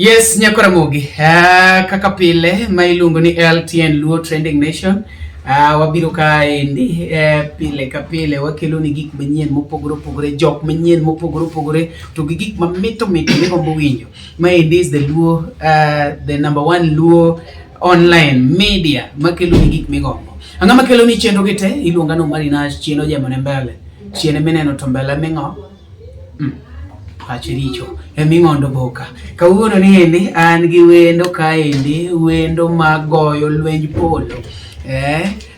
Yes, Nyakoramogi. Kaka pile ma iluongo ni LTN Luo Trending Nation. Wabiro kaendi pile ka pile wakelo ni gik manyien mopogore opogore, jok manyien mopogore opogore to gi gik mamito mito migombo winjo. Maendi is the Luo, the number one Luo online media makelo ni gik migombo. Ang'o makelo ni chenro gi te? Iluonga no Marinash chien ojemo ne mbele. Chien mineno to mbele ming'o. Pache richo eming'ondo boka. Kawuono ni endi an gi wendo kaendi, wendo magoyo lwenj polo.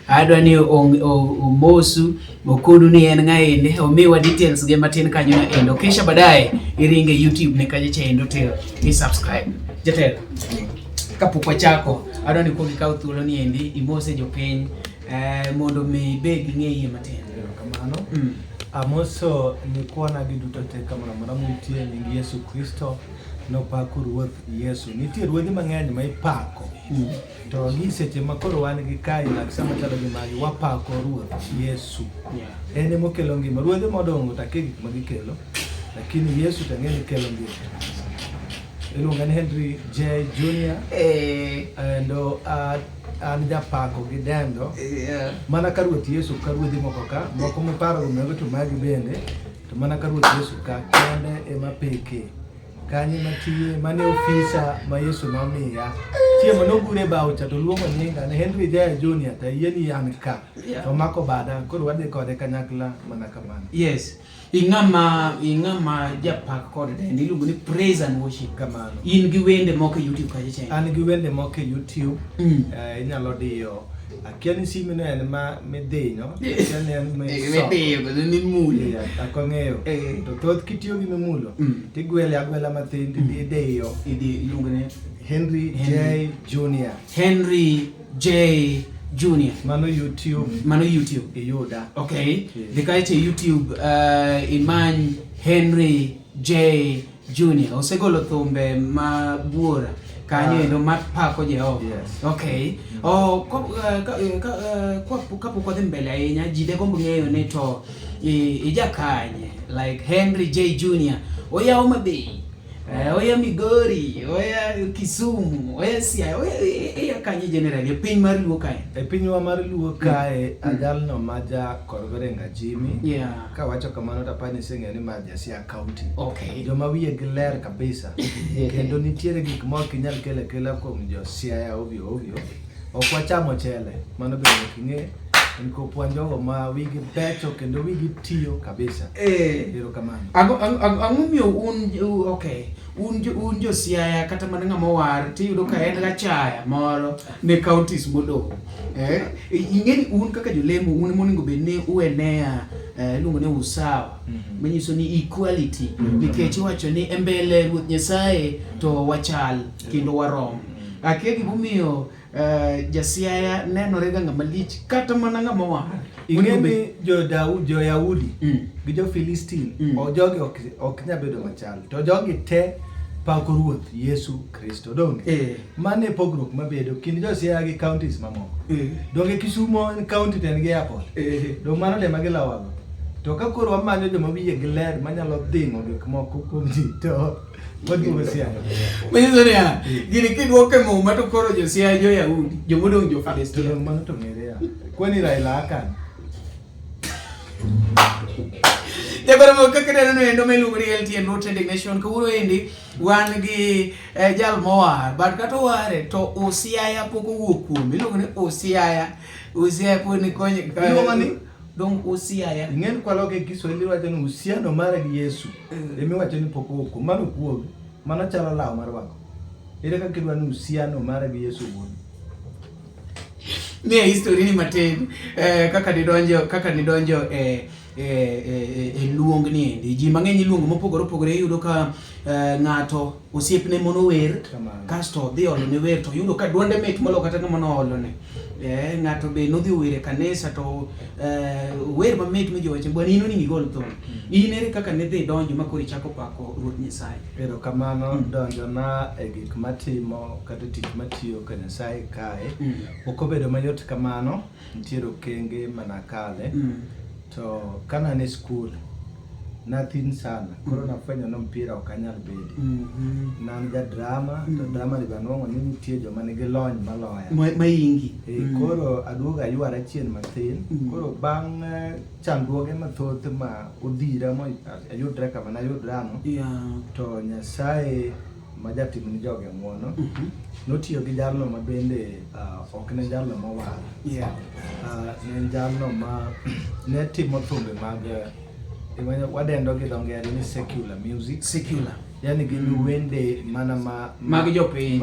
Adwa ni omosu okonu ni en ng'a endi, omiwa details ge matin kanyo no endo. Kisha baadaye iringe YouTube ne kacha cha endo to i subscribe. Jatelo, kapok wachako, adwa ni kuong ikaw thuolo ni endi imose jopiny mondo mi ibed gi ng'eye matin. Erokamano. Amoso nyikwana gi duto te kamoro amora muntie nying Yesu Kristo nopako Ruoth Yesu. Nitie ruodhi mang'eny ma ipako. To gi seche ma koro wan gi kae laksa machalo gi magi wapako Ruoth Yesu. En ema okelo ngima. Ruodhi modongo to akia gik ma gikelo. Lakini Yesu to ang'e ni kelo ngima. Iluonga ni Henry J Junior. Kendo an japako gi dendo. Mana ka Ruoth Yesu ka ruodhi moko ka, moko miparo go mego to magi bende, to mana ka Ruoth Yesu ka kende ema peke. Kanye matiye, mane ofisa ma Yesu nomiya. Chieng' mane ogure bao cha to luongo nyinga ni Henry J Junior to ayie ni an ka. To omako bada, koro wadhi kode kanyakla mana kamano. Yes. Ing'ama japak kod dend iluongo ni praise and worship. Kamano. In gi wende moko e YouTube kacha cha? An gi wende moko e YouTube. Inyalo diyo. Akia ni simu no en ma midhinyo, akia ni en miso. Midiyo kendo mimulo. Yeah, ok ang'eyo. To thoth kitiyo gi mimulo, tigwele agwela mathin, idiyo. Idiyo, iluongo ni Henry J Junior. Henry J Junior. Mano YouTube. Mano YouTube. Iyuda. Okay. Yeah. Dhi kae YouTube, imany Henry J Junior. Osegolo thumbe ma buora kanyo endo mar pako Jehova. Yes. Okay. Oh, kapok wadhi mbele ahinya, ji degombo ng'eyo ni to ija kanye? Like Henry J Junior. Oya Homa Bay. Oya Migori, oya Kisumu, oya Siaya, oya kanye generally, e piny mar Luo kae? E pinywa mar Luo kae, ajalno ma ja Korgorenga Jimmy. Kawacho kamano to apani iseng'eyo ni ma ja Siaya County. Joma wiyegi ler kabisa. Kendo nitiere gik ma ok inyal kelo akela kuom jo Siaya ovyo ovyo. Ok wacham ochele, mano bende nyaka ing'e. Nikop wan jogo ma wigi becho kendo wigi tiyo kabisa. Erokamano. Ang'o miyo un, okay, un jo Siaya kata mana ng'ama owar tiyudo ka en gachaya moro ne counties modong'. Ing'e ni un kaka jolemo un monego bed ni uenea iluongo ni usawa. Manyiso ni equality. Nikech iwacho ni e mbele Ruoth Nyasaye to wachal kendo warom. Akia gimomiyo Jasiaya nenore ga ng'ama lich kata mana ng'ama owar. Ing'e ni jo-Yahudi gi jo-Filistin, jogi ok nyal bedo machal. To jogi te pako Ruoth Yesu Kristo. Donge? Mano e pogruok mabedo kind jo-Siaya gi counties mamoko. Donge Kisumo en county to en gi airport. Donge mano to ema gilawago. To ka koro wamanyo joma wiyegi ler manyalo dhing'o gik moko kuom ji to waduogo Siaya. Manyiso niya, gini kidwoko e Muma to koro jo-Siaya jo-Yahudi, jomodong' jo-Filistia. To mano to ng'ere ya. Kwani Raila akan? Jagoro moko kaka ineno no endo miluongo ni LTN Luo Trending Nation, kawuono endi wan gi jal mowar, but kata oware to Usiaya pok owuok kuome. Iluongo ni Usiaya. Usiaya pod ni konye. Iluongo ni? Dong Usiaya. Ing'e ni kwaloke e Kiswahili wacho ni uhusiano mara gi Yesu. Ema iwacho ni pok owuok kuome. Mano ok wuog. Mano chalo law mar rwako. Ere kaka idwa ni uhusiano mara gi Yesu owuog? Miya history ni matin, kaka nidonjo e luong ni endi. Ji mang'eny iluongo mopogore opogore, iyudo ka ng'ato osiepne mono wer, kasto odhi olone wer to yudo ka duonde mit moloyo kata ng'ama noolone. Ng'ato be nodhi ower e kanisa to wer mamit mi jowacho bwana in onego igol thum. In ere kaka nidhi donjo ma koro ichako pako Ruoth Nyasaye? Erokamano, donjona e gik matimo kata tich matiyo ka Nyasaye kae. Ok obedo mayot kamano, nitiere okenge manakale. To kana an e skul, Nathin sana koro nafwenyo ni mpira ok anyal bede. Nan ja drama to drama ni be anwang'o ni nitie joma nigi lony maloya. Maingi. Koro aduogo aywara chien mathin. Koro bang' chandruoge mathoth ma odhira mo ayudra kama nayudrano to Nyasaye ma jatim ni joge ng'wono notiyo gi jalno ma bende ok ne jalno mowal. Ne en jalno ma ne timo thumbe mag wadendo gi dho ngere ni secular music. Secular. Yani gin wende mana ma mag jopiny.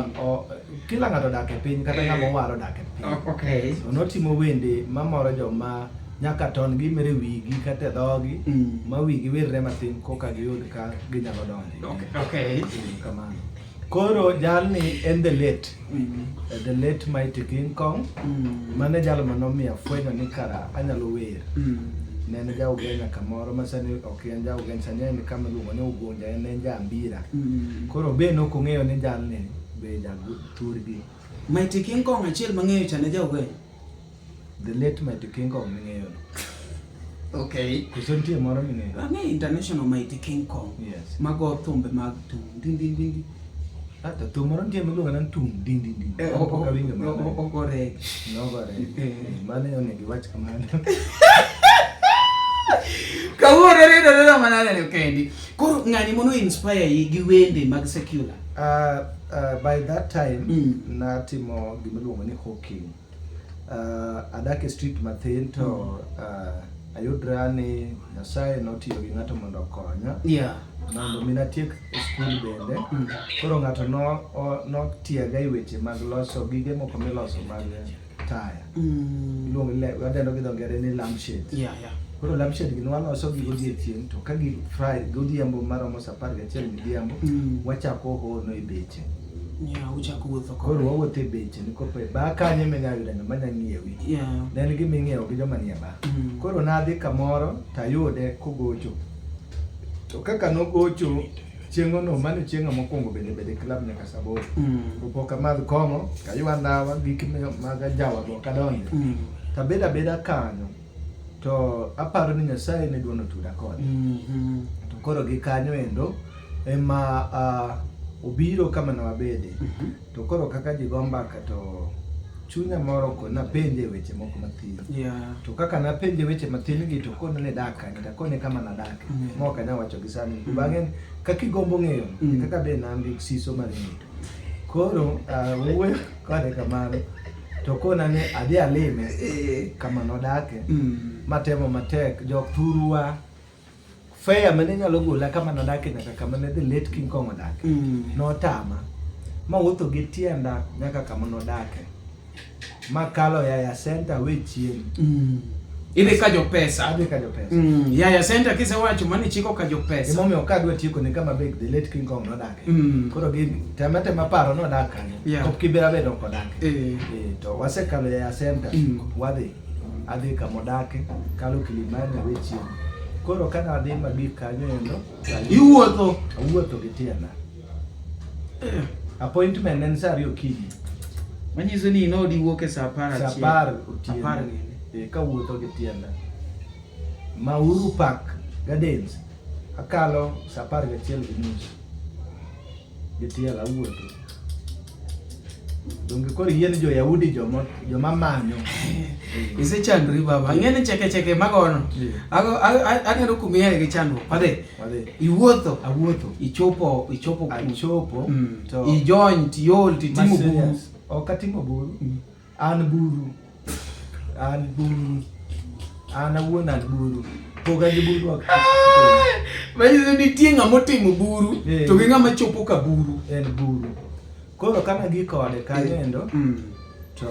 Kila ng'ato odak e piny kata ng'ama owar odak e piny. Okay. So notimo wende mamoro joma nyaka ton gimere wigi kata e dhogi ma wigi wirre matin koka giyud ka ginyalo donjo. Okay. Kamano. Koro jalni en the late. The late Mighty King Kong. Mane jal manomiyo afwenyo ni kara anyalo wer. Ne en ja Ugenya kamoro ma sani ok en ja Ugenya, sani en kama iluongo ni Ugunja, en ja Ambira. Koro be nok ong'eyo ni jalni be ja thurgi. Mighty King Kong achiel mang'eyo cha ne ja Ugenya. The late Mighty King Kong ming'eyo no. Okay. Koso nitie moro ming'eyo? Ang'eyo International Mighty King Kong. Yes. Mago thumbe mag tum din din din. Ata thum moro nitie miluongo ni tum din din din. Pok awinjo mano. Ogore. Nogore. Mano onego iwach kamano. Kawuono rito rito manade kendi. Koro ng'ani mono inspire yi gi wende mag secular. By that time natimo gima iluongo ni hawking. Adak e street mathin to ayudra ni Nyasaye notiyo gi ng'ato mondo okonya. Mondo mi natiek skul bende. Koro ng'ato notiega e weche mag loso gige moko miloso mag taya. Iluongo ni wadendo gi dho ngere ni lampshade. Koro lampshade gi nwaloso gi godiechieng' to ka gi fry godhiambo maromo saa 11 midhiambo wachako hono e beche. Uchako wuotho koro wawuotho e beche nikopo e bar kanyo ema inyalo yudo ng'ama nyalo ng'iewi. Ne en gima ing'iewo gi joma nie bar. Koro nadhi kamoro tayude kogocho. To kaka nogocho chieng'ono, mano chieng'a mokwongo bende bedo e club nyaka saa 8. To pok amadh kong'o, kaywa ndawa, gik mag ajawa go ok adonjo. Tabedo abeda kanyo to aparo ni Nyasaye ne dwa notuda kode. To koro gi kanyo endo ema obiro kama ne wabede. To koro kaka ji go mbaka to chunya moro kona napenje weche moko mathin. To kaka napenje weche mathin gi to kone ni dak kanye, to akone kama nadake. Ma ok anyal wacho gi sani. Bang'e kaka igombo ng'eyo, kaka be an gi siso mar ng'eyo. Koro wuoyo kode kamano to kona ni adhi alime kama nodake matemo matek jok thurwa fare mane nyalo gola kama nodake nyaka kama ne the late King Kong odake notama mawuotho gi tienda nyaka kama nodake makalo Yaya Center we chien. Idhi ka jopesa. Adhi ka jopesa. Yaya Center kisewacho mano ichiko ka jopesa. Emomiyo ka adwa tieko ni kama be the late King Kong nodake. Koro gi tema tema paro nodak kanyo. Kop Kibera be ok odake. To wasekalo Yaya Center. Wadhi. Adhi kama odake, kalo Kilimani awe chien. Koro ka nadhi magik kanyo endo, iwuotho. Awuotho gi tienda. Appointment en saa 2 okinyi. Manyiso ni inodi wuok e saa 11. Saa 10 otieno. Kawuotho gi tienda. Mauru Park Gardens akalo saa 11:30. Gi tielo awuotho. Donge koro yie ni jo-Yahudi joma manyo. Isechandori baba. Ang'e ni cheke cheke magono. Aneno kuma ihaye gi chandruok. Wadhi. Iwuotho. Awuotho. Ichopo ichopo. Achopo. To ijony tiol titimo buru. Ok atimo buru. An buru. An buru. An awuon an buru. Poga gi buru ok. Manyiso ni nitie ng'ama otimo buru to gi ng'ama chopo ka buru. En buru. Koro kana gi kode kanyo endo to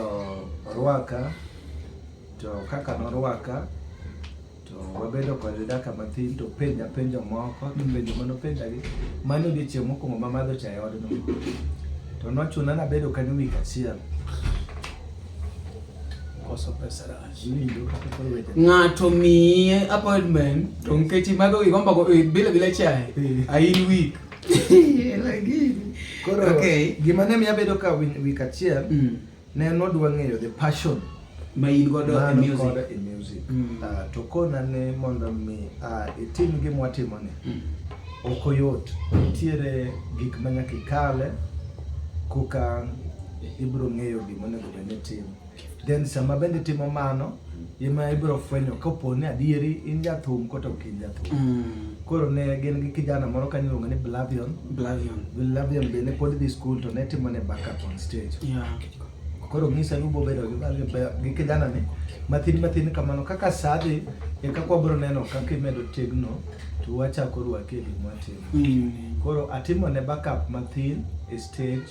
orwaka to kaka norwaka to wabedo kode dakika mathin to penja penjo moko to penjo manopenja gi mano odiochieng' mokwongo mamadho chae e odno to nochuna nabedo kanyo wik achiel. Koso pesa rach. Iwinjo kaka koro weche. Ng'ato miye appointment to nikech imadho gigomba go bila bila chae ain week. Lakini Koro gima ne miya bedo ka wik achiel ne en odwa ng'eyo the passion. Ma in godo e Mano music. koda e music. To kona ni mondo mi itim gima watimoni, ok oyot. Nitiere gik ma nyaka ikale koka ibiro ng'eyo gima onego bed ni itimo. Then sama bende itimo mano, ema ibiro fwenyo kapo ni adieri in jathum kata ok in jathum. Koro ne gin gi kijana moro kanyo iluongo ni Blavion. Blavion. Blavion be ne pod dhi school to ne timo ne backup on stage. Koro ng'isa ni ubo bedo gi kijana ni mathin mathin kamano kaka saa dhi e kaka wabiro neno kaka imedo tegno to wachako rwaki e gima watimo. Koro atimo ne backup mathin e stage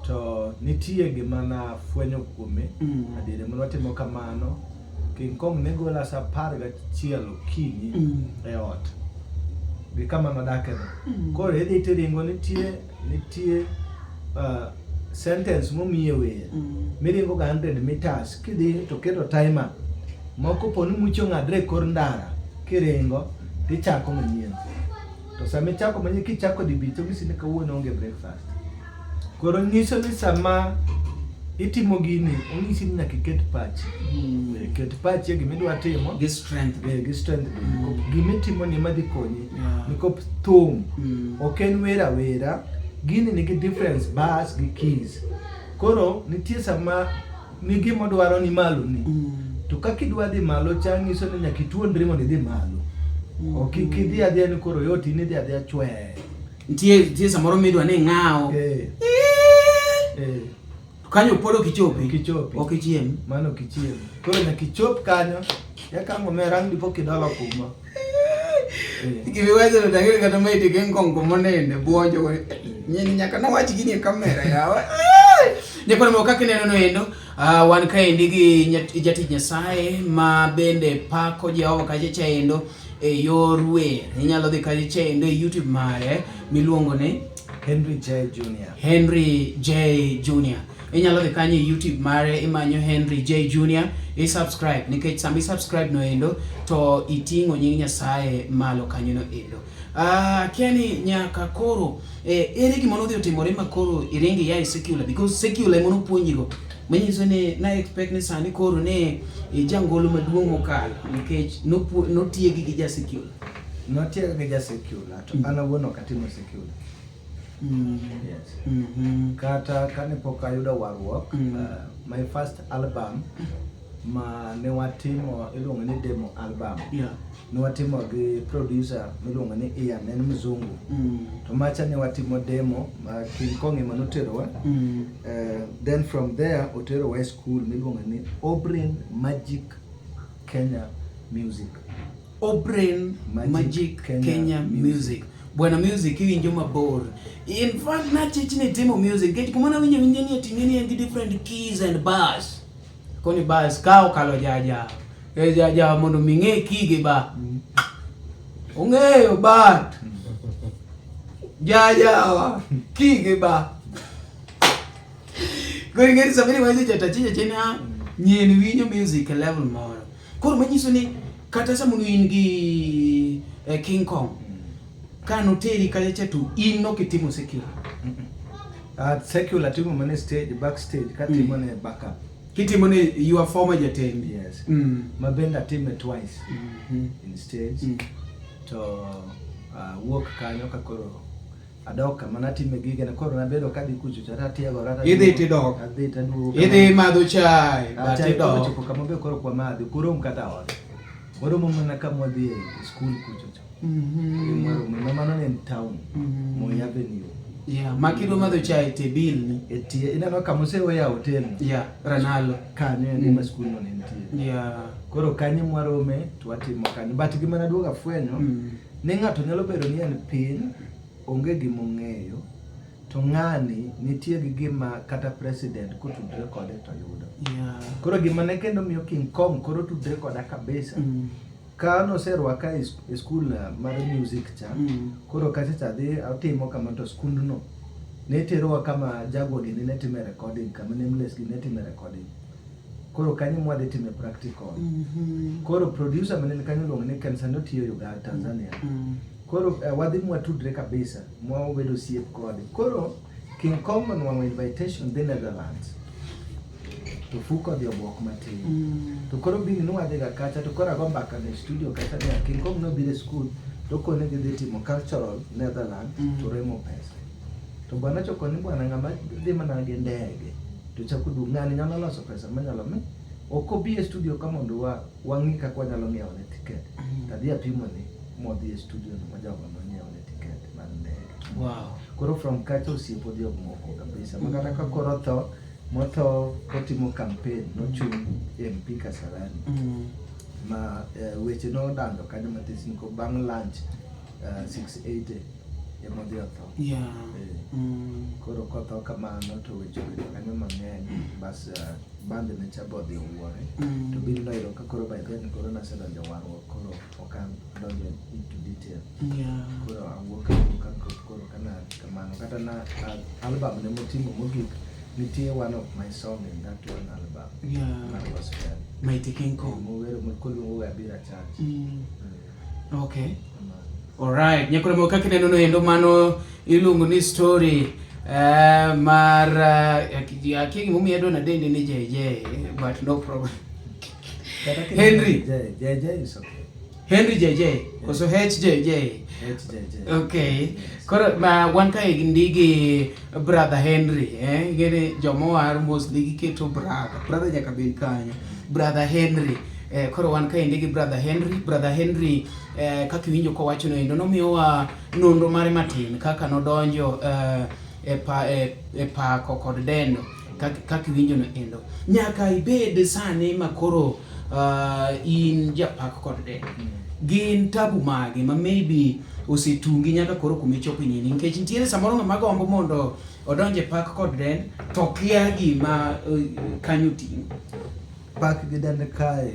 to nitie gima nafwenyo kuome. Adieri mane watimo kamano, King Kong ne gola sa 11 okinyi e ot gi kama nodake no. Koro idhi tiringo nitie sentence momiye wer miringo ga 100 meters kidhi to keto timer ma kopo ni muchi ong'adre e kor ndara kiringo tichako manyien. To sama ichako manyien kichako dibich to onyisi ni kawuono onge breakfast. Koro nyiso ni sama itimo gini onyisi ni nyaka iket pachi. Ket pachi e gima idwa timo Gi strength. Gi strength bende. Gima itimo ni ema dhi konyi. Nikop thum ok en wer awera. Gini nigi difference bars gi keys. Koro nitie sama ni gima odwaro ni malo ni. To kaka idwa dhi malo cha nyiso ni nyaka ituonri mondo idhi malo. Ok idhi adhiya ni koro yot in idhi adhiya chwe. Nitie samoro midwa ni ing'aw. Kanyo pod ok ichopi. Ok ichopi. Ok ichiem. Mano ok ichiem. Koro nyaka ichop kanyo. Eka ang' omera ang' dipo kidolo kuma. Gimiwacho to dang'e kata ma iti King Kong kumonende buonjo. Nyini nyaka nowach gini e kamera yawa. Nyakwar mo kaka ineno no endo, wan kaendi gi jatich Nyasaye ma bende pako Jehova kacha cha endo e yor wer. Inyalo dhi kacha cha endo e YouTube mare miluongo ni Henry J Junior. Henry J Junior. Inyalo dhi kanyo e YouTube mare imanyo Henry J Junior, i subscribe nikech sama i subscribe no endo to iting'o nying Nyasaye malo kanyo no endo. Akia ni nyaka koro ere gima nodhi otimore ma koro iringi ia e secular, because secular ema nopuonjigo. Manyiso ni na expect ni sani koro ne jangolo maduong' mokalo nikech notiegi gi ja secular. Notiega gi ja secular to an awuon ok atimo secular. Yes. Kata kane pok ayudo warruok, my first album ma ne watimo iluongo ni demo album. Ne watimo gi producer miluongo ni Ian, en mzungu. To macha ne watimo demo ma King Kong ema noterowa. Then from there oterowa e school miluongo ni Obrain Magic Kenya Music. Obrain Magic Magic Kenya Kenya Music. Music. Bwana music iwinjo mabor. In fact nachich ni timo music nikech kuma nawinjo winjo ni ati ng'eni en gi different keys and bars. Koni bars ka okalo jaja. E jaja mondo mi ng'e key gi ba. Ong'eyo but jaja key gi ba. Koro ing'e ni sama iwacho cha tachicha chena nyien winjo music e level moro. Koro manyiso ni kata sama in gi King Kong, ka noteri kacha cha to in nok itimo secular. Secular timo mana stage, backstage, katimo ne backup. Kitimo ne your former jatend. Yes. Ma bende atime twice in stage. To wuok kanyo ka koro adok kama natime gigena, koro nabedo kadhi kucho cha tatiegora, taduogo. Idhi tidok. Adhi taduogo. Idhi madho chai, Ah, but chai koro idok. chopo kama be koro kwa madhi, kurom kata ot. Waromo mana kama wadhi e school kucho cha. Waromo, ma mano ne en town, Moi Avenue. Yeah, ma kidwa madho chai te bill ni. E tie, ineno kama oseweya hotel no. Yeah, Ranalo. Kanyo en ema school no ne nitie. Koro kanyo mwarome to watimo kanyo. But gima naduogo afwenyo, ni ng'ato nyalo bedo ni en piny, onge gima ong'eyo, to ng'ani nitie gi gima kata president kotudre kode to yudo. Koro gima ne kendo miyo King Kong koro tudre koda kabisa. Ka noserwaka e school mar music cha, koro kacha cha adhi atimo kama to skundno ne terowa kama Jaguar gini ne time recording, kama Nameless gini ne time recording. Koro kanyo mwadhi time practical. Koro producer mane ni kanyo iluongo ni Ken sani otiyo Uganda, Tanzania. Koro wadhi mwatudre kabisa, mwabedo osiep kode. Koro King Kong onwang'o invitation dhi Netherlands. To fuko odhi obuok matin. To koro Bini nwadhiga kacha to koro ago mbaka ne studio kacha ni King Kong nobiro e skul to kone gidhi timo cultural Netherlands to remo pesa. To bwana choko ni bwana ng'ama dhi mana gi ndege to chako duog ng'ani nyalo loso pesa manyalo mi ok obi e studio ka mondo wa wang'i kaka wanyalo ng'iewo ne ticket. Tadhi apimo ni modhi e studio no ma jogo nonyiewo ne ticket mar ndege. Koro from kacha osiep odhi omoko kabisa. Ma kata ka koro tho motho kotimo campaign nochung' MP Kasarani. Ma weche nodando kanyo matis niko bang' lunch 680 emodhi otho. Koro kotho kamano to weche obedo kanyo mang'eny bas band ne cha bodhi owuore. To Bill noyudo ka koro by then koro nasedonjo warruok koro ok adonjo into detail. Koro awuok awuoka koro kana kamano kata na album ne motimo mogik nitie one of my song in that one album. Mar gospel. Mighty King Kong. Mowero koluongo we Abira Church. Okay. Alright, nyakore kaka ineno no endo mano iluongo ni story mar akia gimomiyo adwa nadende ni JJ but no problem. Henry. J, JJ is okay. Henry JJ koso HJJ. HJJ. Okay. Koro ma wan kae ndigi brother Henry ngene jomowar mostly giketo brother. Brother nyaka bed kanyo. Brother Henry. Koro wan kae ndigi brother Henry. Brother Henry kaka iwinjo kowacho no endo nomiyowa nonro mare matin kaka nodonjo e pako kod dendo kaka iwinjo no endo. Nyaka ibed sani makoro in japak kod dendo. Gin tabu mage ma maybe osetungi nyaka koro kuma ichopo nyini nikech nitiere samoro ng'ama gombo mondo odonje pak kod den to kia gima kanyo ting'o. Pak gi dend kae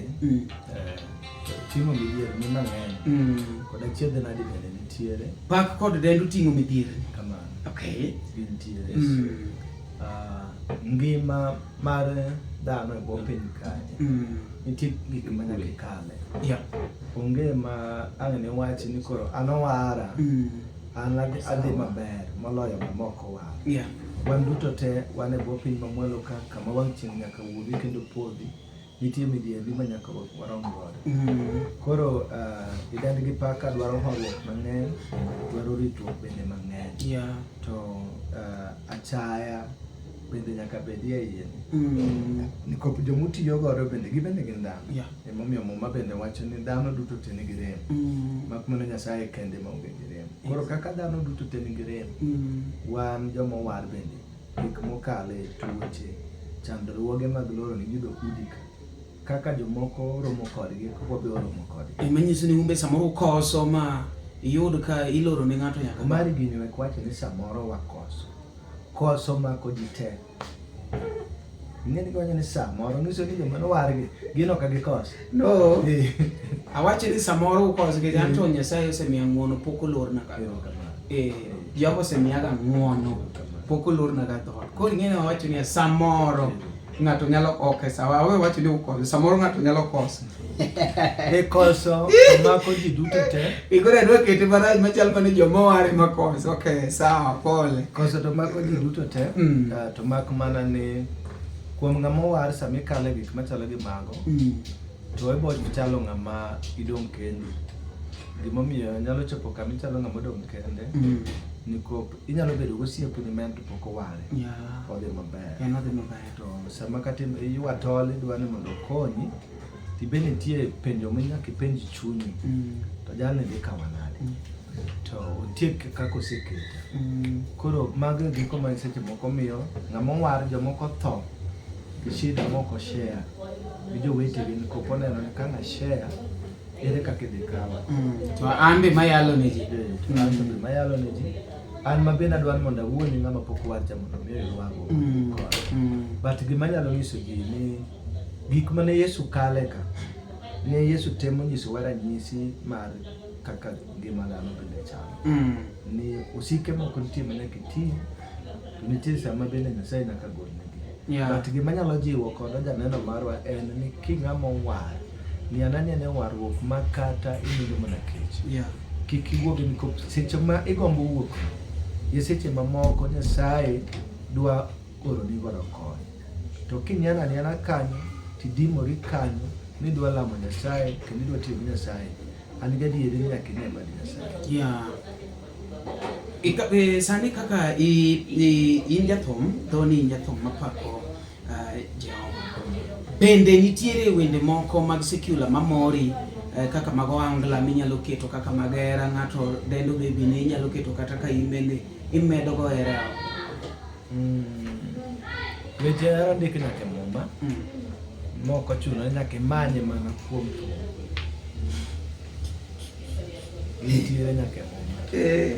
ting'o midhierni mang'eny. Kod achiedh nadi bende nitiere. Pak kod dend oting'o midhierni. Kamano. Okay. Gintiere. Ngima mar dhano e bwo piny kae. Nitie gik ma nyaka ikale. Onge ma ang' ne wach ni koro an owara. An adhi maber moloyo mamoko owara. Wan duto te wan e bwo piny mamwalo ka kama wang' chieng' nyaka wuogi kendo podhi. Nitie midhierni ma nyaka warom godo. Koro idend gi paka dwaro horuok mang'eny, dwaro ritruok bende mang'eny. To achaya bende nyaka bedie iye. Nikop jomutiyo godo bende gibende gin dhano. Emomiyo Muma bende wacho ni dhano duto te nigi rem. Mak mana Nyasaye kende maonge gi rem. Koro kaka dhano duto te nigi rem, wan joma owar bende gik mokale, tuoche, chandruoge mag loro ni yudo udi ka. Kaka jomoko romo kodgi, kaka wabe waromo kodgi. Manyiso ni umbe samoro ukoso ma iyud ka iloro ne ng'ato nyaka. Omari gini wek wacho ni samoro wakoso. Koso mako ji te. Ing'e ni giwacho ni samoro nyiso ni joma nowargi gin ok gikoso. No. Awacho ni samoro ukoso nikech an to Nyasaye osemiya ng'uono pok olorna ka. Jehova osemiyaga ng'uono pok olorna ga dhoot. Koro ing'e ni awacho ni samoro ng'ato nyalo ok sawa awe wacho ni ukoso samoro ng'ato nyalo koso. E koso mako ji duto te. Ikore adwa kete marach machal mana joma owar ema koso. Okay, sawa, pole. Koso to mako ji duto te. To mak mana ni kuom ng'ama owar sama ikale gik machalo gi mago, to ibo chalo ng'ama idong' kendi. Gimomiyo nyalo chopo kama ichalo ng'ama odong' kende, nikop inyalo bedo gosiepni ma en to pok oware. Odhi maber. En odhi maber. To sama kata iywa tol idwa ni mondo okonyi, tibende nitie penjo ma nyaka ipenj chunyi. To jalni dhi kawa nade? To nitie kaka oseketa. Koro mago e giko ma seche moko miyo ng'ama owar jomoko tho gi shida mok oshare gi jowetegi nikop oneno ni ka ng'a share ere kaka idhi kawa. To an be mayalo ne ji. To an be mayalo ne ji. An ma bende adwaro mondo awuo ni ng'ama pok owar cha mondo mi oyud warruok kode. But gima anyalo nyiso ji ni gik mane Yesu kale ka, ne Yesu temo nyisowa ranyisi mar kaka ngima dhano bende chalo. Ni osike moko nitie ma nyaka iti, to nitie sama bende Nyasaye nyaka golnegi. But gima anyalo jiwo kod janeno marwa en ni king'ama owar, ni anani warruok ma kata inindo mana kech. Kik iwuog nikop seche ma igombo wuok, e seche mamoko Nyasaye dwa oroni godo kony. To kinyiano anyiana kanyo, tidimori kanyo, nidwa lamo Nyasaye kendo idwa tiyo gi Nyasaye, an gadieri ni nyaka ine bad Nyasaye. Yeah. Sani kaka in jathum, dho ni in jathum mapako Jehova. Bende nitiere wende moko mag secular mamori kaka mag ohangla minyalo keto kaka mag hera, ng'ato dendo baby ne inyalo keto kata ka in bende imedo go hera. Weche hera ndik nyaka e Muma. Mok ochuno ni nyaka imanye mana kuom thum. Nitiere nyaka e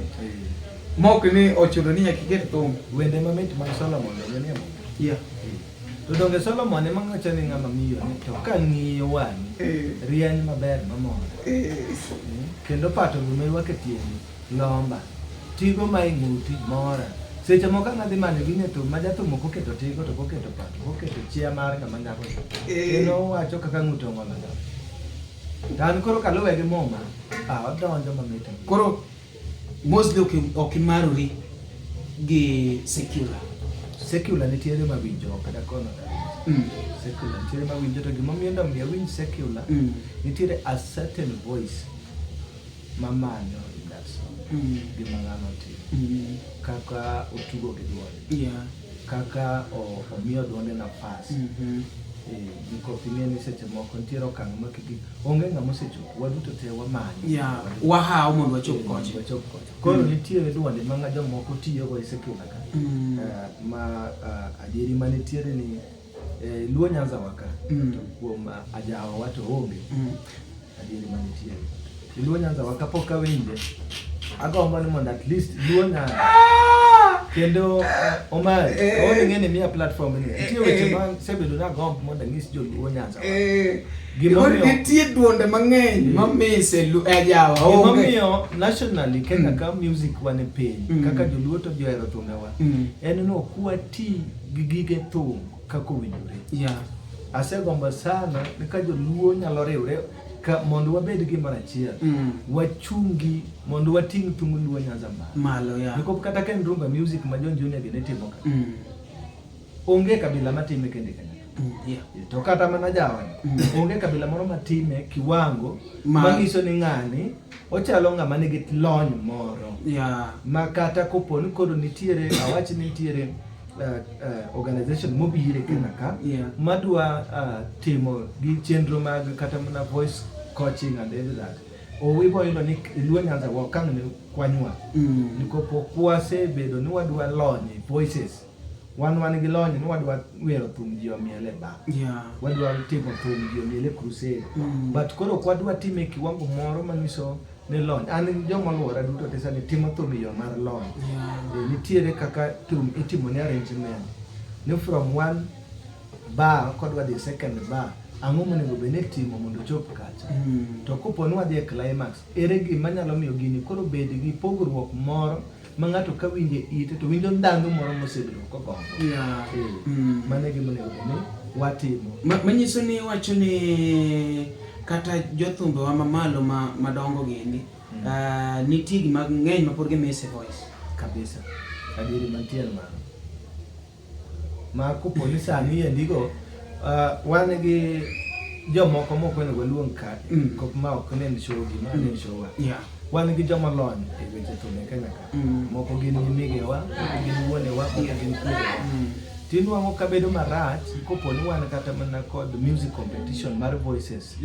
Muma. Mok ni ochuno ni nyaka iket thum. Wende mamit mag Solomon donge nie Muma? Yeah. To donge Solomon ema wacho ni ng'ama miyo ni to ka ng'iyo wang'i rieny maber mamora. Kendo pato gima irwako e tiendi lomba. Tigo ma e ng'uti mora. Seche moko ang' adhi manyo gini e thum ma jathum ok oketo tigo to ok oketo pato, ok oketo chia mar ng'ama nyako cha. Kendo owacho kaka ng'ute ong'ol ang'ola. To an koro kaluwe gi Muma, ah, odonjo mamit. Koro mostly ok imarori gi secular. Secular nitiere mawinjo ok dakono. Secular nitiere mawinjo to gimomiyo ndo miyo awinj secular, nitiere a certain voice mamanyo in that song. Gima ng'ano timo. Kaka otugo gi duonde. Kaka omiyo duonde nafas. Nikop ing'e ni seche moko nitiere okang' ma kik onge ng'ama osechopo, waduto te wamanyo. Wahawo mondo wachop kocha. Wachop kocha. Koro nitiere duonde ma jomoko tiyogo e secular ka. Ma adieri manitiere ni Luo Nyanza wa ka. To kuom ajawa wa to onge. Adieri manitiere. Luo Nyanza wa kapok awinje, agombo ni mondo at least Luo Nyanza. Kendo Omari, awuono ing'e ni miya platform ni. Nitie weche ma sebedo ni agombo mondo anyis joluo Nyanza wa. Gimomiyo nitie duonde mang'eny ma mise ajawa onge. Gimomiyo nationally Kenya ka music wan e piny, kaka joluo to johero thumbewa, en ni ok wati gi gige thum kaka owinjore. Asegombo sana ni ka joluo nyalo riwre ka mondo wabed gimoro achiel, wachungi mondo wating' thum Luo Nyanza malo. Malo, yeah. Nikop kata ka en rumba music ma John Junior gi ne timo ka. Onge kabila matime kende Kenya. To kata mana jawa ni, onge kabila moro matime kiwango manyiso ni ng'ani ochalo ng'ama nigi lony moro. Ma kata kopo ni koro nitiere, awach ni nitiere organization mobiro e Kenya ka madwa timo gi chenro mag kata mana voice coaching and every that. Owibo yudo ni Luo Nyanza wa okang' ni kwanywa. Nikop ok wasebedo ni wadwa lony e voices. Wan gi lony ni wadwa wero thum ji omiel e bar. Wadwa timo thum ji omiel e crusade. But koro ok wadwa time e kiwango moro manyiso ni lony. An joma oluora duto te sani timo thum e yo mar lony. Nitiere kaka thum itimo ne arrangement. Ni from one bar kodwa dhi second bar, ang'o monego bed ni itimo mondo ochop kacha. To kopo ni wadhi e climax, ere gima nyalo miyo gini koro bed gi pogruok moro ma ng'ato ka winje ite to winjo ndhandhu moro mosebedo kogombo. Mano e gima onego bed ni watimo. Manyiso ni iwacho ni kata jothumbewa mamalo madongo giendi, nitie gima ng'eny ma pod gimiss e voice. Kabisa. Adieri mantie en mano. Ma kopo ni sani endigo, wan gi jomoko mok onego waluong ka, kok ma ok nen show gi, ma nen show wa. Wan gi joma lony e weche thum e Kenya ka. Moko gin nyimigewa, moko gin wuonewa, moko gin kwerewa. Tinwang'o ka bedo marach kopo ni wan kata mana kod music competition mar voices.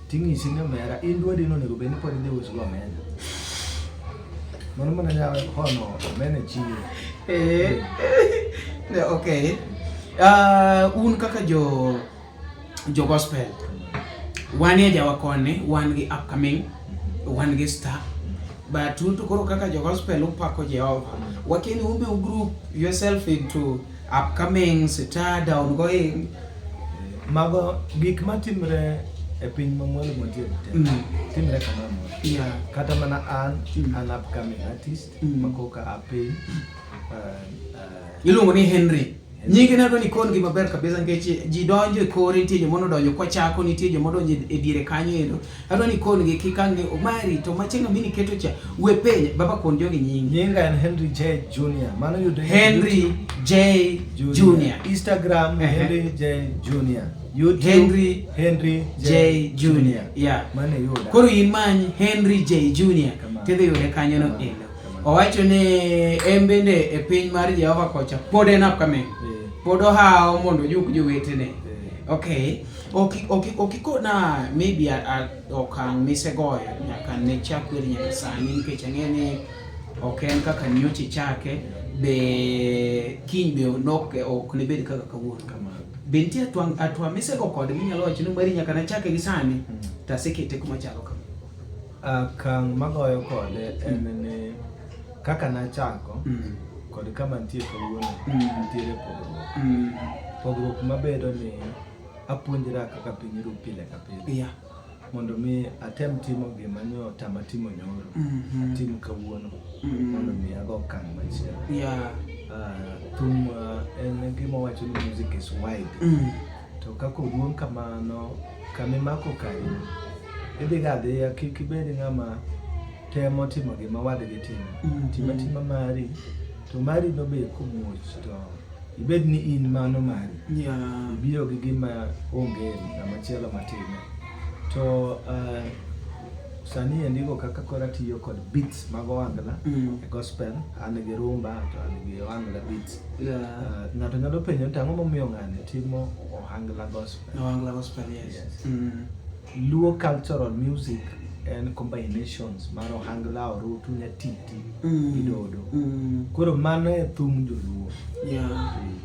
Ting'isi ni omera, in duondi no onego bed ni pod idhi uso go omena. Mano mana nya hono omena e chiro. Okay. Un kaka jo gospel, wan e jawa koni, wan gi upcoming, wan gi star. But un to koro kaka jo gospel upako Jehova. Wakeni un be u group yourself into upcoming, star, downgoing. Mago gik matimre e piny mamwalo mantie te. Timre kamoro amora. Kata mana an upcoming artist, makoka a piny. Iluongo ni Henry. Nyinge nadwa ni kon gi maber kabisa nikech ji donjo e kore, nitie joma nodonjo kwachako, nitie joma odonjo e diere kanyo endo. Adwa ni kon gi kik ang' ni Omari to machiegni mini keto cha we penj baba kon jogi nying. Nyinga en Henry J Junior. Mano yudre Henry J Junior. Instagram Henry J Junior. YouTube Henry Henry J Junior. Yeah. Mano yuda. Koro in many Henry J Junior Kamano. tidhi yude kanyo no Kamano. endo. Kamano. Owacho ni en bende e piny mar Jehova kocha pod en upcoming. Pod ohawo mondo ojuk jowetene. Okay. Okikona maybe okang' misegoyo nyaka ne chak wer nyaka sani nikech ang'e ni ok en kaka nyocha ichake be kiny be nok ok ne bed kaka kawuono. Kamano. Be nitie atwa misego kode minyalo wacho ni mari nyaka nachake gi sani to asekete kuma chalo kama. Okang' magoyo kode en ni kaka nachako kod kama nitie kawuono nitiere pogruok. Pogruok mabedo ni apuonjra kaka piny ru pile ka pile. Mondo mi atem timo gima nyo tama timo nyoro, atim kawuono mondo mi ago okang' machielo. Thum en gima wacho ni music is wide. To kaka oduong' kamano, kama imako kari, idhi ga adhiya kik ibed ng'ama temo timo gima wadgi timo. Tim atima mari, to mari no be komuoch to ibed ni in mano mari. Ibiro gi gima onge ng'ama chielo matime. To sani endiko kaka koro atiyo kod beats mag ohangla e gospel, an gi rumba to an gi ohangla beats. Ng'ato nyalo penjo ni to ang'o momiyo ng'ani timo ohangla gospel? Ohangla gospel, yes. Yes. Luo cultural music en combinations mar ohangla, orutu, nyatiti gi dodo. Koro mano e thum joluo.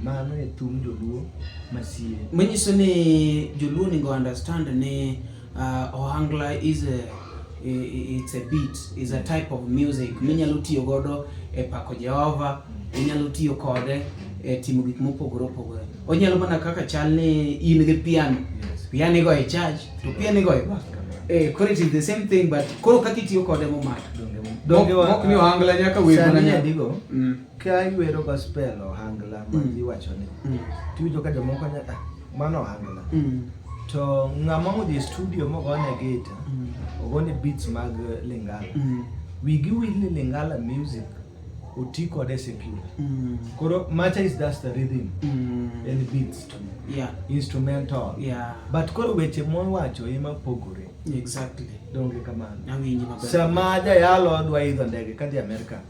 Mano e thum joluo masie. Manyiso ni joluo onego understand ni ohangla is it's a beat, is a type of music minyalo tiyo godo e pako Jehova, inyalo tiyo kode e timo gik mopogore opogore. Onyalo mana kaka chal ni in gi piano. Piano igoyo e church, to piano igoyo e bar. Koro it is the same thing but koro kaka itiyo kode momako. Donge Mok ni ohangla nyaka wer mana Sani nyaka. Adigo, ka iwero gospel ohangla ma ji wacho ni, tiwinjo ka jomoko nya, mano ohangla. To ng'ama odhi e studio mogone gita, ogone beats mag Lingala. Wigi wil ni Lingala music oti kode secular. Koro macha is just the rhythm and beats too. Instrumental. But koro weche mowacho ema pogore. Donge kamano. Awinji maber. Sama jayalo dwa idho ndege kadhi Amerika,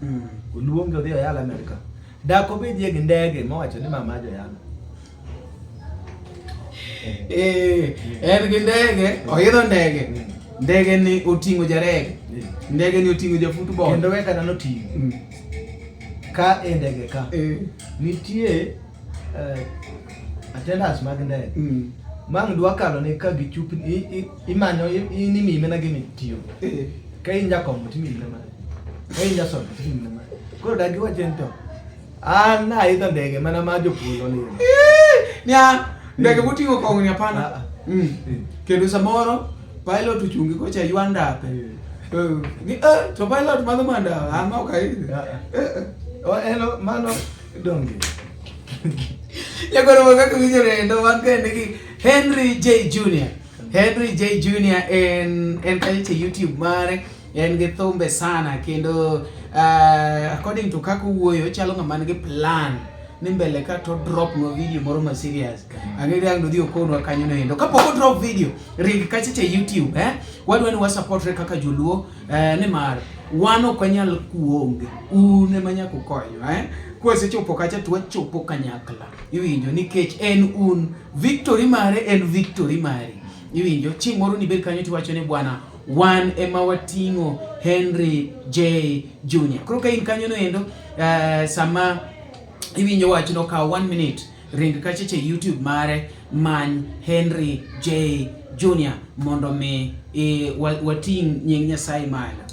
oluonge odhi oyal Amerika. Dak obedie gi ndege mowacho ni mama joyalo. En gi ndege, oidho ndege. Ndege ni oting'o jarege. Ndege ni oting'o ja football. Kendo we kata noting'o. Ka e ndege ka. Nitie attendants mag ndege. Mang' dwa kalo ne ka gi chupni, imanyo, in imiyi mana gima itiyo. Ka in jakom to imiyi mana mare. Ka in jasomo to imiyi mana mare. Koro dak giwach ni to an naidho ndege mana mar jopur olilo. Nia, ndege moting'o kong'o ni hapana. Kendo samoro pilot ochungi kocha ywa ndape. Ni to pilot madho mandawa, an ma ok aidho. Eno mano donge. Jagoro kaka winjo rendo wan kende gi Henry J Junior. Henry J Junior en kacha e YouTube mare, en gi thumbe sana kendo according to kaka owuoyo ochalo ng'ama nigi plan ni mbele ka to drop no video moro ma serious. Ang'e ni ang' nodhi okonwa kanyo no endo. Kapok o drop video, ring kacha e YouTube, Wadwa ni wasupportre kaka joluo, nimar wan ok wanyal kuonge, un ema nyaka ukonywa, Kwasechopo kacha to wachopo kanyakla. Iwinjo nikech en un victory mare en victory mari. Iwinjo chieng' moro nibed kanyo tiwacho ni bwana wan ema wating'o Henry J Junior. Koro ka in kanyo no endo, sama iwinjo wachno kaw 1 minute ring kacha e YouTube mare many Henry J Junior mondo mi wating' nying Nyasaye malo.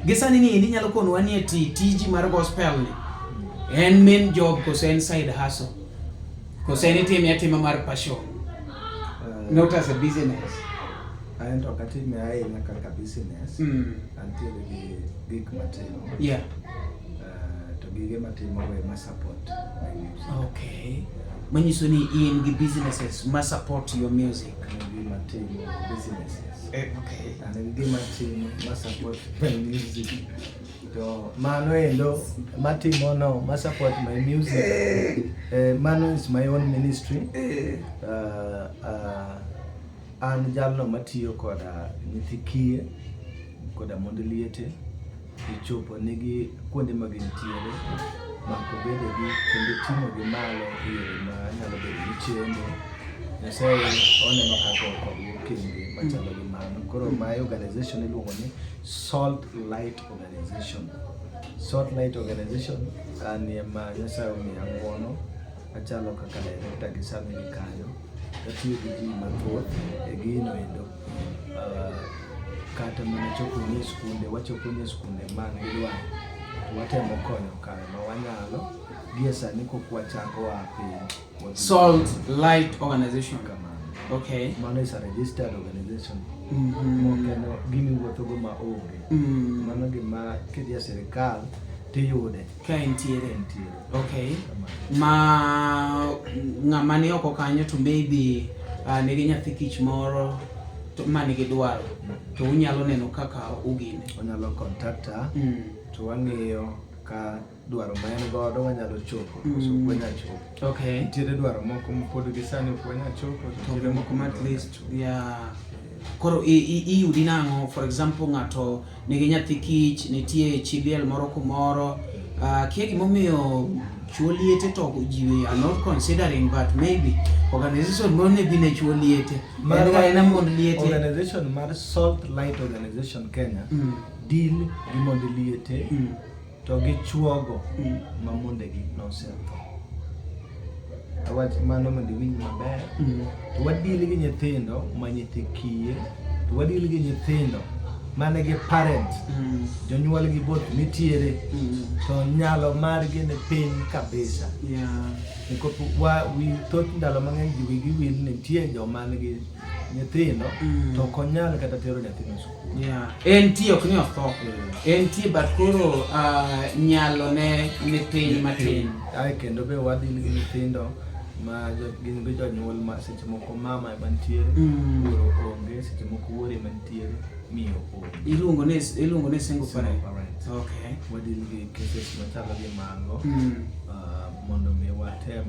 Gi sani ni endi inyalo konowa ni eti tiji mar gospel ni en main job koso en side hustle? Koso en itime atima mar passion? Not as a business. An to ok atime ahinya kaka business. Antiere gi gik matimo. To gige matimo go ema support my music. Okay. Manyiso ni in gi businesses ma support your music. An gi gima timo businesses. Okay. An gi gima timo ma support my music. To mano endo matimo no ma support my music. Mano is my own ministry. An jalno matiyo koda nyithi kiye koda mond liete e chopo nigi kuonde ma gintiere, mako bedegi kendo ting'ogi malo e yore ma nyalo bedo ni chendo. Nyasaye oneno kaka okodwa okenge machalo gi mano. Koro my organization iluongo ni Salt Light Organization. Salt Light Organization an ema Nyasaye omiya ng'uono achalo kaka director gi sani gi kanyo. Atiyo gi ji mathoth e gino endo. Kata mana chopo ni e skunde, wachopo ni e skunde man gi dwaro to watemo konyo kar ma wanyalo. Gie sani kok wachako a piny. Salt Light Organization. Kamano. Okay. Mano is a registered organization. Mok en gima iwuothogo ma onge. Mano gima kidhi e sirikal tiyude. Ka entiere. Entiere. Okay. Kamano. Ma ng'ama ni oko kanyo to maybe nigi nyathi kich moro to ma nigi dwaro to unyalo neno kaka ugine. Onyalo contacta to wang'iyo ka dwaro ma en godo wanyalo chopo koso ok wanyal chopo. Okay. Nitiere dwaro moko ma pod gi sani ok wanyal chopo to To nitiere moko ma at wanyalo least chopo. yeah. Koro iyudi nang'o? For example, ng'ato nigi nyathi kich, nitie chi liel moro kumoro. Kia gimomiyo chuo liete to ji are not considering, but maybe organization moro ne bi ne chuo liete. Mar En ga ena mond liete. Organization mar Salt Light Organization Kenya deal gi mond liete to gi chuogo ma mondegi nosetho. Awach mano mondo iwinj maber. To wadeal gi nyithindo ma nyithi kiye, to wadeal gi nyithindo mane gi parents, jonyuol gi both nitiere, to nyalo margi ni piny kabisa. Nikop wa wi thoth ndalo mang'eny ji wigi wil ni nitie joma nigi nyithindo to ok onyal kata tero nyathino e skul. Yeah. En tie ok ni otho. En tie but koro nyalo ne ni piny matin. Ae kendo be wadeal gi nyithindo ma gin gi jonyuol ma seche moko mama ema nitiere, wuoro onge, seche moko wuoro ema nitiere, miyo onge. Iluongo ni single Single parent. parents. Okay. Wadeal gi cases machalo gi mago mondo mi watem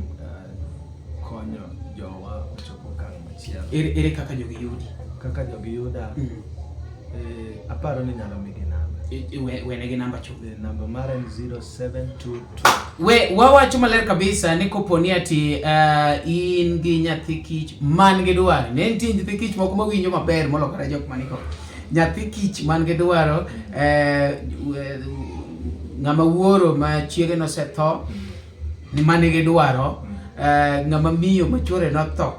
konyo jowa ochopo okang' machielo. Ere kaka jogi yudi? Kaka jogi yuda, aparo ni nyalo migi namba. Wenegi namba chuth. Namba mara en 0722. We wawacho maler kabisa ni kopo ni ati in gi nyathi kich man gi dwaro. Ne nitie nyithi kich moko mawinjo maber molokore jok maniko. Nyathi kich man gi dwaro, ng'ama wuoro ma chiege nosetho ni man gi dwaro, ng'ama miyo ma chuore notho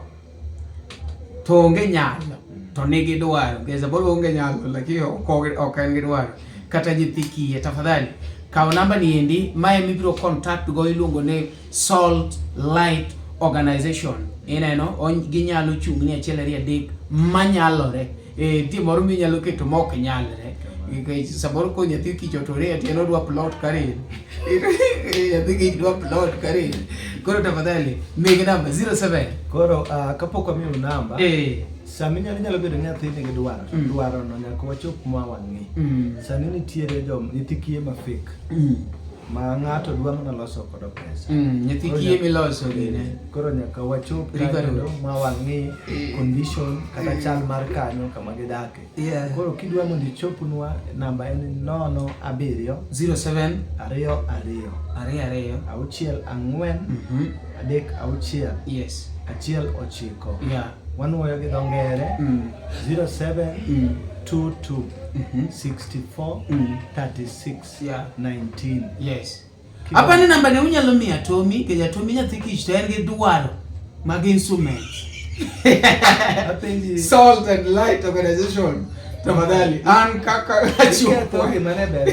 to onge nyalo to nigi dwaro. Nikech samoro onge nyalo lakini ok en gi dwaro. Kata nyithi kiye, tafadhali kaw namba ni endi, mae mibiro contact go iluongo ni Salt Light Organization. Ineno, ginyalo chung' ni 1 2 3 manyalore. Nitie moro minyalo keto ma ok nyalre. Nikech samoro ko nyathi kich otore ati en odwa plot karen. Nyathi kich dwa plot karen. Koro tafadhali mig namba 07. Koro kapok wamiyo namba, sami nyalo bedo ni nyathi nigi dwaro, to dwaro no nyaka wachop ma wang'i. Sani nitiere jo nyithi kiye ma fake. Ma ng'ato dwa mana loso kodo pesa. Nyithi kiye miloso gine. Koro nyaka wachop River kanyo Road. ma wang'i condition kata chal mar kanyo kama gidake. Koro kidwa mondo ichopnwa namba en 0 7 07 2 2 2 2 6 4 3 6 1 9. Wanuoyo gi dho ngere 07 22 64 36 19. Yes. Hapa ni namba ne unyalo miyo Atomi, nikech Atomi nyathi kich to en gi dwaro mag instruments. Apenji. Salt and Light Organization. Tafadhali, an kaka achiwo Iketho gima ne ber.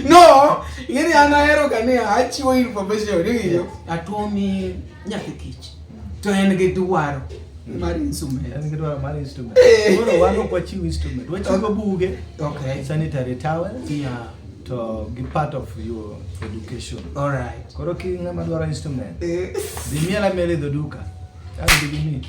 No, ing'eni an ahero ga ni achiwo information, iwinjo? Atomi nyathi kich to en gi dwaro mar instrument. En gi dwaro mar instrument. Koro wan ok wachiw instrument, wachiwo buge. Okay. Sanitary towels. Yeah. To gi part of your education. All right. Koro ki ng'ama dwaro instrument, dhi miel amiela e dho duka. Ang' dhi gimi.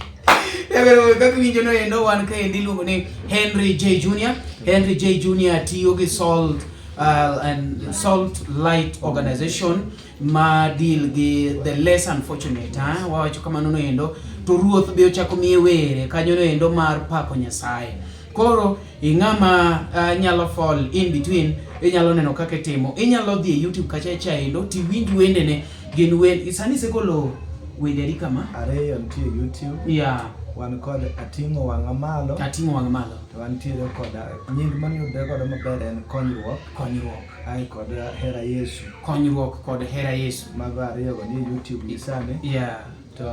Ebero kaka iwinjo no endo wan kaendi iluongo ni Henry J Jr. Henry J Jr. tiyo gi Salt and Salt Light Organization ma deal gi the less unfortunate ha? Wawacho kamano no endo to ruoth be ochako miye were kanyo no endo mar pako Nyasaye. Koro ing'ama nyalo fall in between inyalo neno kaka itimo. Inyalo dhi e YouTube kacha cha endo tiwinj wendene gin wend sani isegolo wende adi kama? Ariyo nitie YouTube. Yeah. Wan kod Ating'o Wang'a Malo. Ating'o Wang'a Malo. To wantiere kod nying maniyudre godo maber en Konyruok. Konyruok. Ae kod Hera Yesu. Konyruok kod Hera Yesu. Mago ariyo go nie YouTube gi sani. Yeah. To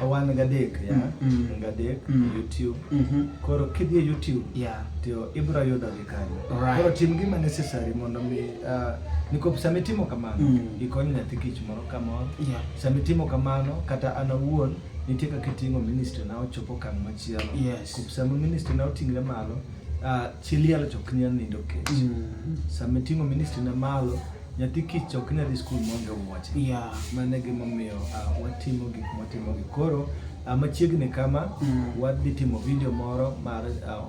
wan gadek ya. Gadek YouTube. Koro kidhi e YouTube to ibiro yudo gi kanyo. Right. Koro tim gima necessary mondo mi nikop sama itimo kamano ikonyo nyathi kich moro kamoro. Sama itimo kamano kata an awuon nitie kaka iting'o ministry na ochopo okang' machielo. Yes. Kuom sama ministry na oting're malo, chi liel to ok nyal nindo kech. Sama iting'o ministry na malo, nyathi kich ok nyal dhi skul maonge wuoche. Mano e gimomiyo watimo gik mwatimo gi. Koro machiegni kama wadhi timo video moro mar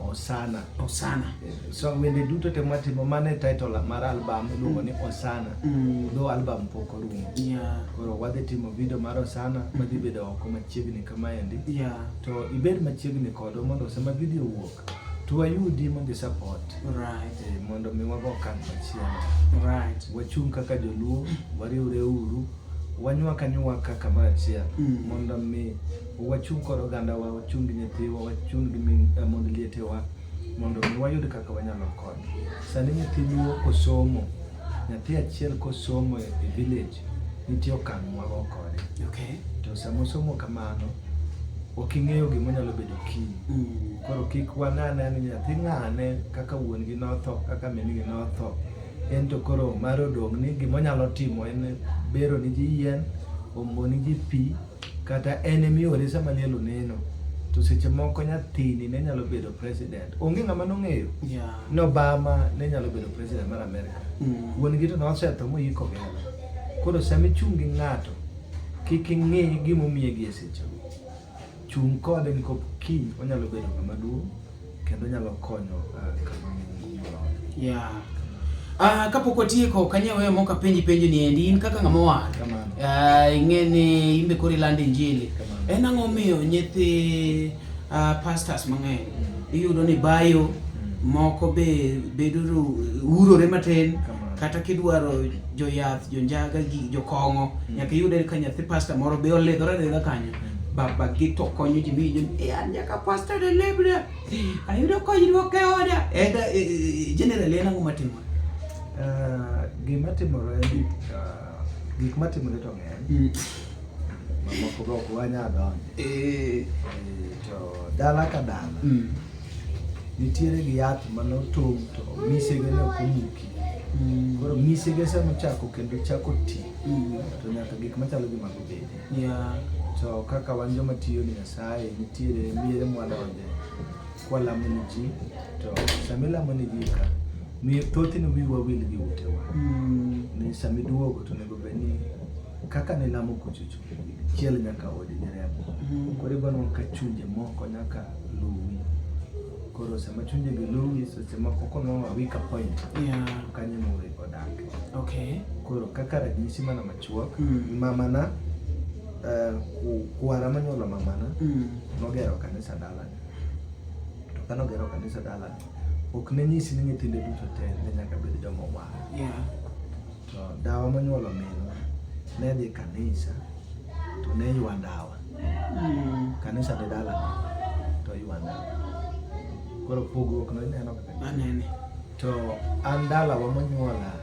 Osana. Osana. So wende duto te mwatimo mano e title mar album iluongo ni Osana. Though album pok orumo. Koro wadhi timo video mar Osana madhi bedo oko machiegni kamaendi. To ibed machiegni kodwa mondo sama video wuok to wayudi mondo i support. Mondo mi wago okang' machielo. Wachung' kaka joluo, wariwre uru, wanywak anywaka kamoro achiel mondo mi wachung' kod ogandawa, wachung' gi nyithiwa, wachung' gi mond lietewa mondo mi wayud kaka wanyalo konyo. Sani nyathi luo kosomo, nyathi achiel kosomo e village, nitie okang' mwago kode. To sama osomo kamano, ok ing'eyo gima onyalo bedo kiny. Koro kik wanane ni nyathi ng'ane kaka wuon gi notho, kaka min gi notho. En to koro mare odong' ni gima onyalo timo en bero ni ji yien, ombo ni ji pi, kata en emiore sama liel oneno. To seche moko nyathini ne nyalo bedo president. Onge ng'ama nong'eyo ni Obama ne nyalo bedo president mar Amerika. Wuon gi to nosetho moyiko gela. Koro sama ichung' gi ng'ato, kik ing'i gimomiye gi e sechego. Chung' kode nikop kiny onyalo bedo ng'ama duong' kendo onyalo konyo kama moloyo. Kapok watieko, ok anyal weyo mok apenji penjo ni endi, in kaka ng'ama owar. Kamano. Ing'e ni in be koro ilando injili. Kamano. En ang'o miyo nyithi pastors mang'eny iyudo ni bayo moko be bedo urore matin. Kamano. Kata kidwaro joyath, jonjaga gi jokong'o, nyaka iyude ka nyathi pastor moro be olidhore alidha kanyo. Baba gi to konyo ji miwinjo ni, an nyaka pastor ne lemna. Ayudo konyruok e oda. Eda, generally en ang'o matimore? Gima timore, gik matimore to ng'eny. Mamoko be ok wanyal donjo. To dala ka dala, nitiere gi yath manotong' to misege ne ok omuki. Koro misege sama ochako kendo chako ti, to nyaka gik machalo gi mago bede. To kaka wan joma tiyo ni Nyasaye, nitiere miere mwadonje kwalamo ni ji, to sama ilamo ni ji ka, thothne wiwa wil gi utewa. Ni sama iduogo to onego bed ni kaka nilamo kuchocho, chiel nyaka odi gi remo. Koro iboneno ka chunje moko nyaka luwi. Koro sama chunje gi luwi, seche moko konwang'o a weaker point, to kanyo ema odake. Koro kaka ranyisi mana machuok, mamana, kwara monyuolo mamana, nogero kanisa dalane. To ka nogero kanisa dalane, ok ne nyisi ni nyithinde duto te ne nyaka bed joma owar. To dawa monyuolo minwa ne dhi kanisa to ne ywa ndawa. Kanisa ne dalane to ywa ndawa. Koro pogruok no ineno kaka Anene. To an dalawa monyuola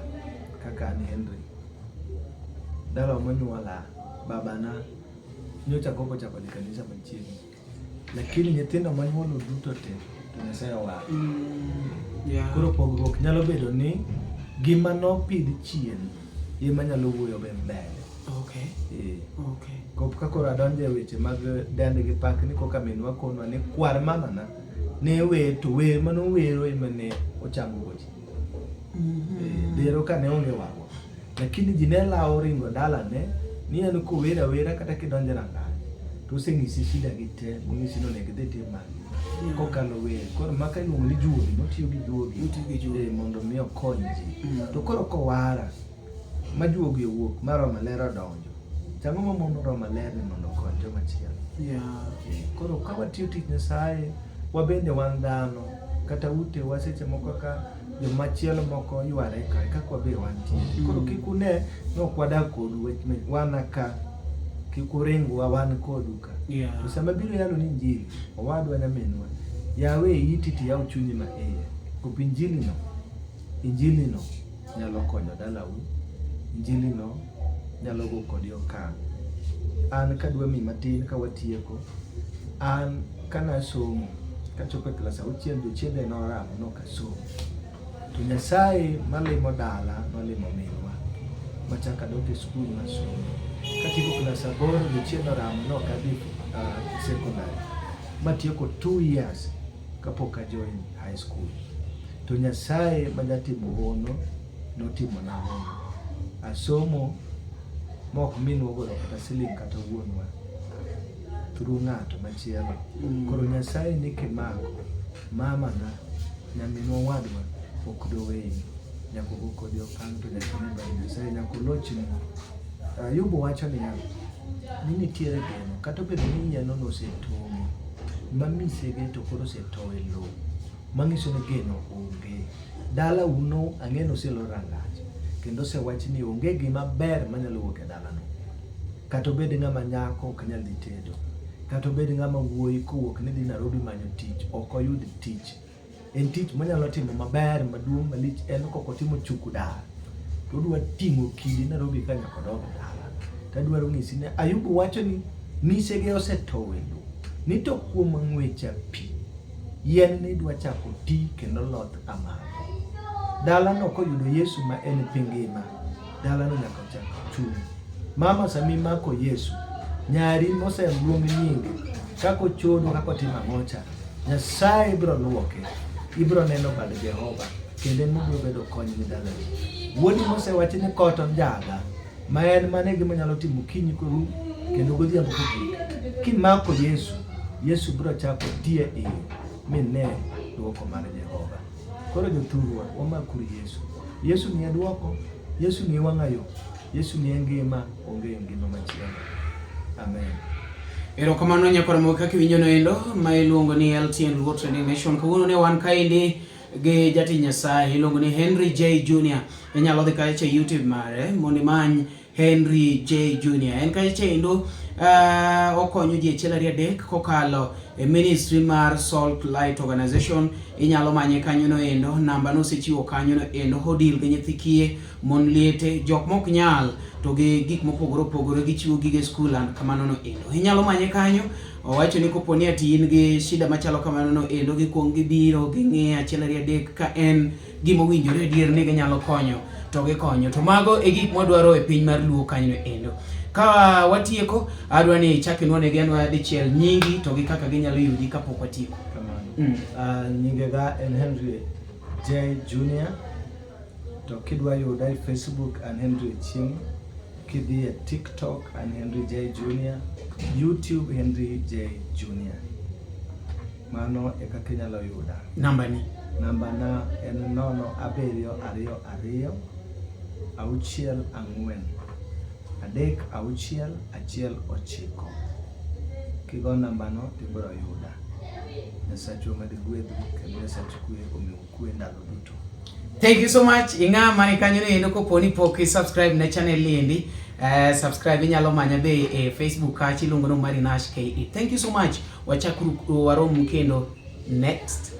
kaka an Henry. Dalawa monyuola babana nyocha koko ochako dhi kanisa machiegni. Lakini nyithindo manyuolo duto te to Nyasaye owaro. Koro pogruok nyalo bedo ni gima nopidh chien ema nyalo wuoyo be mbele. Kop ka koro adonjo e weche mag dend gi pak ni koka minwa konwa ni kwar mamana ne wer to wer manowero ema ne ochango go ji. Dero ka ne onge warruok. Lakini ji ne lawo ringo dalane ni en kower awera kata kidonjo e rangach to oseng'isi shida gi te mong'isi ni onego idhi tim magi kokalo wer. Koro maka iluongo ni juogi, notiyo gi juogi. Notiyo gi juogi. Mondo mi okony ji. To koro kowara ma juogi owuok ma Roho Maler odonjo. To ang'o mamono Roho Maler ni mondo okony joma chielo? Koro ka watiyo tich Nyasaye, wabende wan dhano, kata utewa seche moko ka joma chielo moko yware ka, e kaka wabe wantie. Koro kik une ni ok wadak kodu, wan ka, kik uringwa, wan kodu ka. To sama biro yalo ni injili, owadwa nyaminwa, yawe iti to iyaw chunyi ma iye. Kop injili no, injili no nyalo konyo dalau, injili no nyalo go kodi okang'. An kadwa mi matin ka watieko, an kana somo, kachopo e klas auchiel jochiende noramo nok asomo. To Nyasaye malimo dala nolimo minwa machako adok e skul masomo. Katieko klas aboro jochiende oramo nok adhi secondary. Matieko 2 years kapok a join high school. To Nyasaye ma jatimo hono notimona hono. Asomo ma ok minwa ogolo kata siling kata wuonwa through ng'ato machielo. Koro Nyasaye ni kimako mama na nyaminwa wadwa ok doweyi. Nyaka ogo kodi okang' to nyaka ine bad Nyasaye nyaka olochni. Ayubu wacho niya, ni nitiere geno kata obedo ni yienno nosetong'o ma misege to koro osetow e lowo manyiso ni geno onge. Dalauno ang'e ni oselor rangach kendo osewach ni onge gima ber manyalo wuok e dalano. Kata obed ng'ama nyako ok nyal dhi tedo, kata obed ng'ama wuoyi kowuok ni dhi Nairobi manyo tich ok oyud tich. En tich monyalo timo maber maduong' malich en kok otimo chuku dar to odwa ting'o kidi Nairobi ka nyaka odog dala. Tadwaro nyisi ni Ayubu wacho ni misege osetow e lowo ni to kuom ng'wecha pi yien ni dwa chako ti kendo loth a malo. Dalano koyudo Yesu ma en pi ngima, dalano nyaka chak chung'. Mama sama imako Yesu, nyari moseluong nyinge, kaka ochodo, kaka otimo ang'ocha, Nyasaye biro luoke, ibiro neno bad Jehova, kendo en mobiro bedo kony ni dalani. Wuodi mosewach ni koto njaga, ma en mana e gima nyalo timo okinyi koru kendo godhiambo kogik. Kimako Yesu, Yesu biro chako tiye iye mine dwoko mar Jehova. Koro jothurwa, wamakuru Yesu. Yesu ni e dwoko, Yesu ni e wang'ayo, Yesu ni e ngima, onge ngima machielo. Amen. Erokamano nyakwar Ramogi kaka iwinjo noendo ma iluongo ni LTN Luo Trending Nation. Kawuono ne wan kaendi gi jatich Nyasaye iluongo ni Henry J Junior. Inyalo dhi kacha e YouTube mare mondo imany Henry J Junior. En kacha endo okonyo ji achiel ariyo adek kokalo e ministry mar Salt Light Organization. Inyalo manye kanyo no endo, namba nosechiwo kanyo no endo, odil gi nyithi kiye, mon liete, jok mok nyal to gi gik mopogore opogore, gichiwo gige skul and kamano no endo. Inyalo manye kanyo, owacho ni kopo ni ati in gi shida machalo kamano no endo, gikuong gibiro ging'iyo achiel ariyo adek ka en gima owinjore adier ni ginyalo konyo to gikonyo. To mago e gik mwadwaro e piny mar Luo kanyo endo. Ka watieko, adwa ni ichak inwonegi anwa dichiel nyingi to gi kaka ginyalo yudi kapok watieko. Kamano. Nyingega en Henry J Junior. To kidwa yuda e Facebook an Henry Ochieng', kidhi e TikTok an Henry J Junior, YouTube Henry J Junior. Mano e kaka inyalo yuda. Namba ni? Namba na en 0 7 2 2 6 4 3 6 1 9. Kigo namba no tibiro yuda. Nyasachwa mad gwedhu kendo Nyasach kwe omiu kwe ndalo duto. Thank you so much. Ing'a mani kanyo ni endo kopo ni pok i subscribe ne channel ni endi. Subscribe inyalo manya be e Facebook kacha iluongo ni Omari Nash KE. Thank you so much. Wachak warom kendo next.